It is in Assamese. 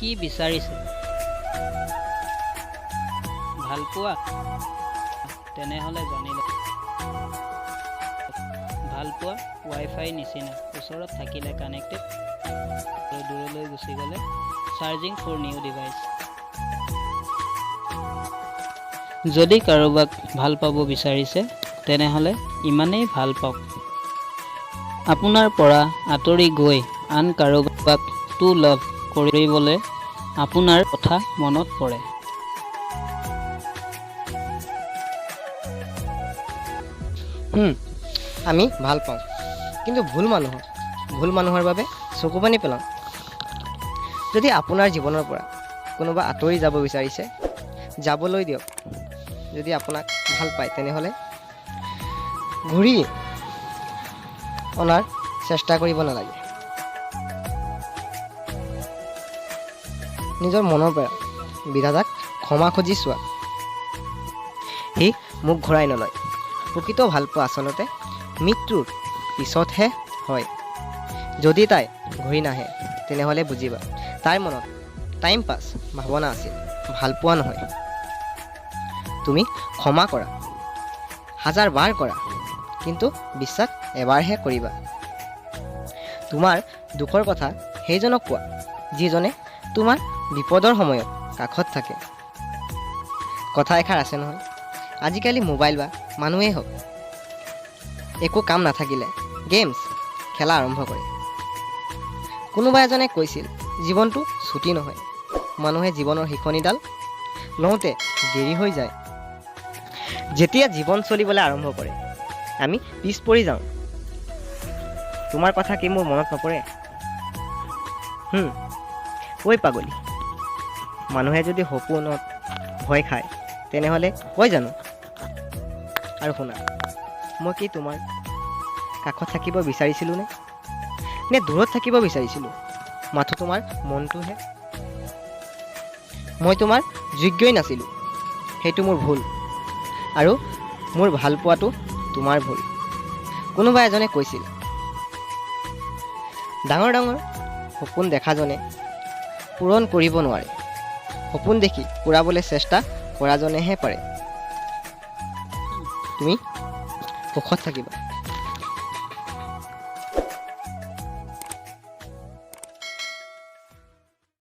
কি বিচাৰিছে? ভালপোৱা? তেনেহ'লে জানি লওক, ভালপোৱা ৱাই ফাই নিচিনা। ওচৰত থাকিলে কানেক্টেড আৰু দূৰলৈ গুচি গ'লে চাৰ্জিং ফৰ নিউ ডিভাইচ। যদি কাৰোবাক ভাল পাব বিচাৰিছে, তেনেহ'লে ইমানেই ভাল পাওক, আপোনাৰ পৰা আঁতৰি গৈ আন কাৰোবাক টু লাভ কৰিবলৈ আপোনাৰ কথা মনত পৰে। আমি ভাল পাওঁ, কিন্তু ভুল মানুহক। ভুল মানুহৰ বাবে চকু পানী পেলাওঁ। যদি আপোনাৰ জীৱনৰ পৰা কোনোবা আঁতৰি যাব বিচাৰিছে, যাবলৈ দিয়ক। যদি আপোনাক ভাল পায়, তেনেহ'লে ঘূৰি অনাৰ চেষ্টা কৰিব নালাগে। নিজৰ মনৰ পৰা বিধাতাক ক্ষমা খুজি চোৱা, সি মুখ ঘূৰাই নলয়। প্ৰকৃত ভালপোৱা আচলতে মৃত্যুৰ পিছতহে হয়। যদি তাই ঘূৰি নাহে, তেনেহ'লে বুজিবা তাইৰ মনত টাইম পাছ ভাৱনা আছিল, ভালপোৱা নহয়। তুমি ক্ষমা কৰা, হাজাৰ বাৰ কৰা, কিন্তু বিশ্বাস এবাৰহে কৰিবা। তোমাৰ দুখৰ কথা সেইজনক কোৱা, যিজনে তোমাৰ বিপদৰ সময়ত কাষত থাকে। কথা এষাৰ আছে নহয়, আজিকালি মোবাইল বা মানুহেই হওক, একো কাম নাথাকিলে গেমছ খেলা আৰম্ভ কৰে। কোনোবা এজনে কৈছিল, জীৱনটো চুটি নহয়, মানুহে জীৱনৰ শিকনিডাল লওঁতে দেৰি হৈ যায়। যেতিয়া জীৱন চলিবলৈ আৰম্ভ কৰে, আমি পিছ পৰি যাওঁ। তোমাৰ কথা কি মোৰ মনত নপৰে? ঐ পাগলী, মানুহে যদি সপোনত ভয় খায়, তেনেহ'লে কয় জানো? আৰু শুনা, মই কি তোমাৰ কাষত থাকিব বিচাৰিছিলোঁ নে নে দূৰত থাকিব বিচাৰিছিলোঁ? মাথো তোমাৰ মনটোহে। মই তোমাৰ যোগ্যই নাছিলোঁ, সেইটো মোৰ ভুল আৰু মোৰ ভাল পোৱাটো তোমাৰ ভুল। কোনোবা এজনে কৈছিল, ডাঙৰ ডাঙৰ সপোন দেখাজনে পূৰণ কৰিব নোৱাৰে, সপোন দেখি পূৰাবলৈ চেষ্টা কৰাজনেহে পাৰে। তুমি সুখত থাকিবা।